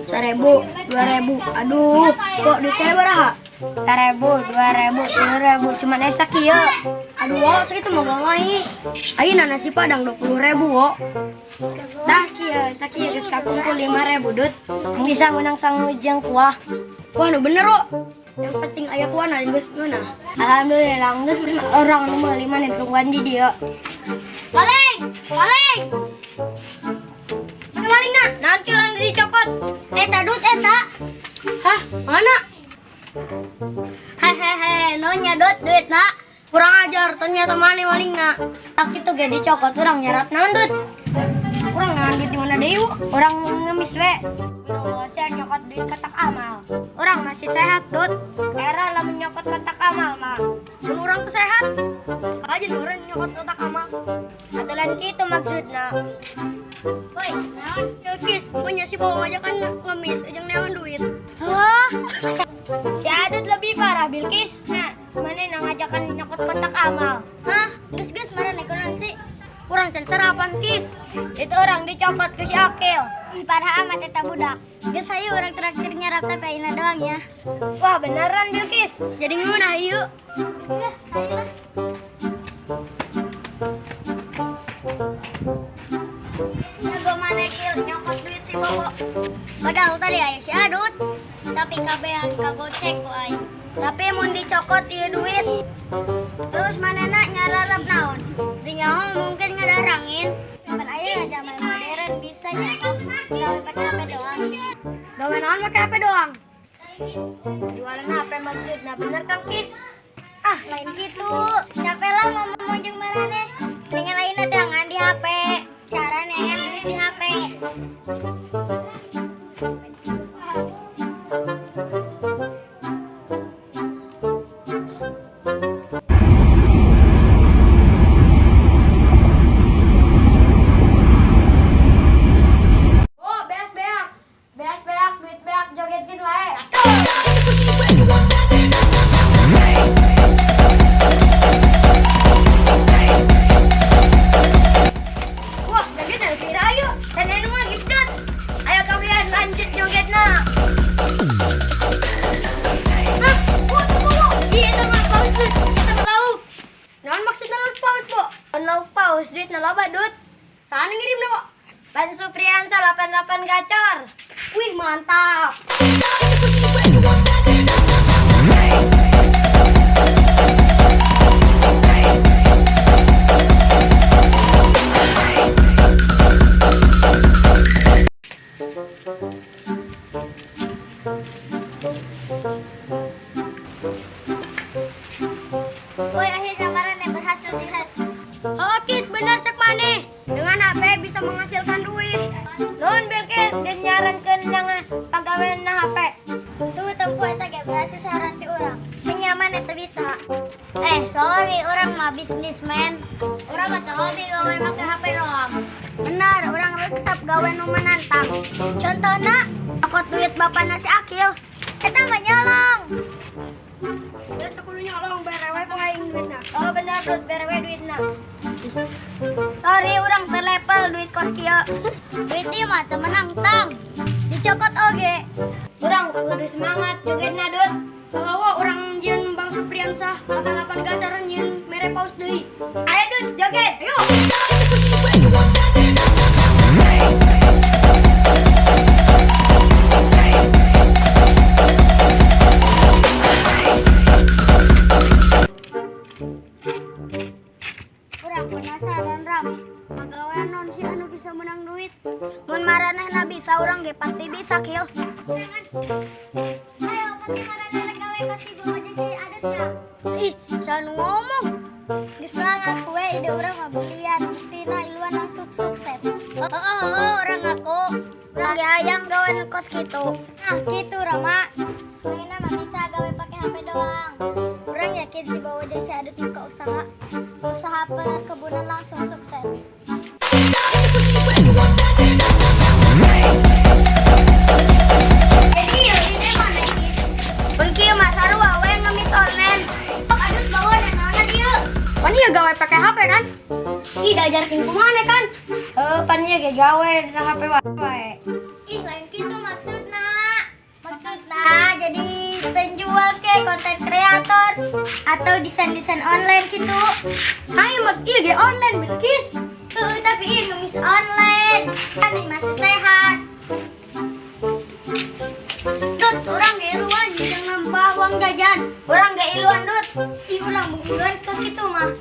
1000, 2000. Aduh, kok duit saya baraha? 1000, 2000, 3000, cuman esa kieu. Aduh, wo, segitu mau gawe. Ayeuna nasi padang 20.000, wo. Tah kieu, sakieu geus kakumpul 5000, Dut. Bisa menang sangu jeung kuah. Wah, nu bener, wo. Yang penting aya kuahna geus ngeunah. Alhamdulillah, geus orang nu meuli maneh tungguan di dieu. Maling! Maling! Mana malingna? Nanti lang dicokot. Eta, Dut, eta. Hah, mana? Hehehe, nonya, Dut, duit nak. Kurang ajar, ternyata mana malingna. Tak itu ge dicokot urang nyerap naon, Dut? Kurang ngan duit di mana deui, wo? Urang ngemis we. Sia nyokot duit kotak amal. Urang masih sehat, Dut. Era lamun nyokot kotak amal mah. Mun urang teu sehat. Aja urang nyokot kotak amal. Atuh lain kitu maksudna. Woi, naon? Ya Kis, punya si bawa aja kan ngemis ejeng neangan duit. Hah? Si Adut lebih parah, Bilkis. Nah, mana nang ngajakan nyokot kotak amal? Hah? Geus geus marane kunaon sih? Kurang can sarapan, Kis. Itu orang dicokot ku si Akil. Ih, parah amat eta budak. Geus hayu urang traktir nyarap tapi ayeuna doang ya. Wah, beneran, Bilkis. Jadi ngeunah ieu. Geus lah, hayu lah. Jago mana Kil nyokot duit si Bobo. Padahal tadi aya si Adut, tapi kabehan kagocek ku aing. Tapi mun dicokot ieu duit, terus manehna nyararap naon? Dinyaho mungkin ngadarangin. Kapan aya zaman modern bisa nyokot gawe pakai HP doang. Gawe naon make HP doang? Jualan HP maksudna bener kan, Kis? Ah, lain gitu. Capek lah ngomong jeung maraneh. Mendingan ayeuna jangan di HP. Cara neangan duit di HP. Oh, beas beak. Beas beak, duit beak, jogetkeun wae. Wah, joget dari pira ayo. Dan anu mah gipdut. Ayo kalian lanjut jogetna. Hah? Wah, tuh, Bo. Iya, itu mah paus, Dut. Itu mah lauk. Naon maksudna lauk paus, Bo? Lauk paus duit na loba, Dut. Saha nu ngirimna, Bo? Ban Supriyansa 88 gacor. Wih, mantap. Woi, akhirnya maraneh berhasil sukses. Oh, Kis, bener cek maneh. Dengan HP bisa menghasilkan duit. Nuhun, Bilkis, geus nyarankeun yang pagawean na HP. Tuh tempo eta ge berhasil saran ti urang. Penyaman eta bisa. Sorry, urang mah bisnismen. Urang mah teu hobi gawe make HP doang. Benar, urang resep gawe nu menantang. Contohna, nyokot duit bapak si Akil. Eta mah nyolong. Geus teu kudu nyolong, bere we ku aing duitna. Oh benar, Dut, bere we duitna. Sorry, urang terlevel duit kos kieu. Duit ieu mah teu menang tang. Dicokot oge. Urang kudu semangat jogetna, Dut. Kalau urang jieun Bang Supriyansah 88 gacor nyieun mere paus deui. Ayo, Dut, joget. Ayo. Urang penasaran, Ram. Pagawean naon sih anu bisa menang duit? Mun maranehna bisa, urang ge pasti bisa, Kil. Ayo, pasti maranehna gawe ka si Bobo jeung si Adutnya. Ih, saha nu ngomong. Geus lah ngaku we ide urang mah buktian, buktina iluan langsung sukses. Oh, urang ngaku. Urang ge hayang gawe nu kos kitu. Ah, kitu Rama. Ayeuna mah bisa gawe pakai HP doang. Urang yakin si Bobo jeung si Adut buka usaha. Usaha perkebunan langsung sukses. Jadi ya ini mana, Kis? Mun kieu mah sarua we ngemis online. Adut bawa dan naonna dieu? Pan ieu gawe pakai HP kan? Ih, diajarkeun ku maneh kan? Eh, pan ieu ge gawe dina HP wae. Ih, lain kitu maksudna. Jadi penjual ke, konten kreator, atau desain-desain online gitu. Ayo mah ieu ge online, Bilkis. Tuh, tapi ieu ngemis online. Kan masih sehat. Dut, urang ge iluan jeung nambah uang jajan. Urang gak iluan, Dut. Ih, urang bung iluan kos gitu mah.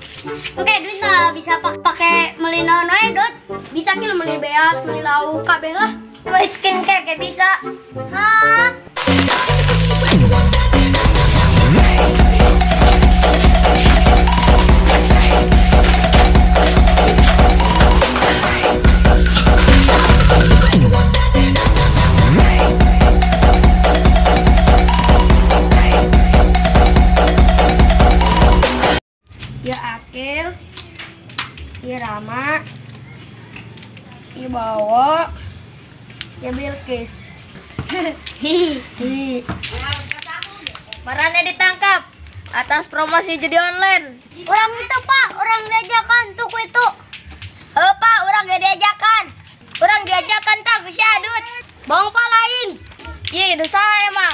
Oke, duit mah bisa pakai meuli naon wae, Dut. Bisa kill meuli beas, meuli lauk, kabeh lah. Beli skincare kayak bisa. Hah? Ya Akil, ya Rama, ya Bawo, ya Bilkis. Hihi. Marane ditangkap atas promosi judi online. Urang itu, Pak, urang diajakan tuh itu. Eh, Pak, urang gak diajakan. Urang diajakan tak si Adut. Bohong, Pak, lain. Iya, dosa emang.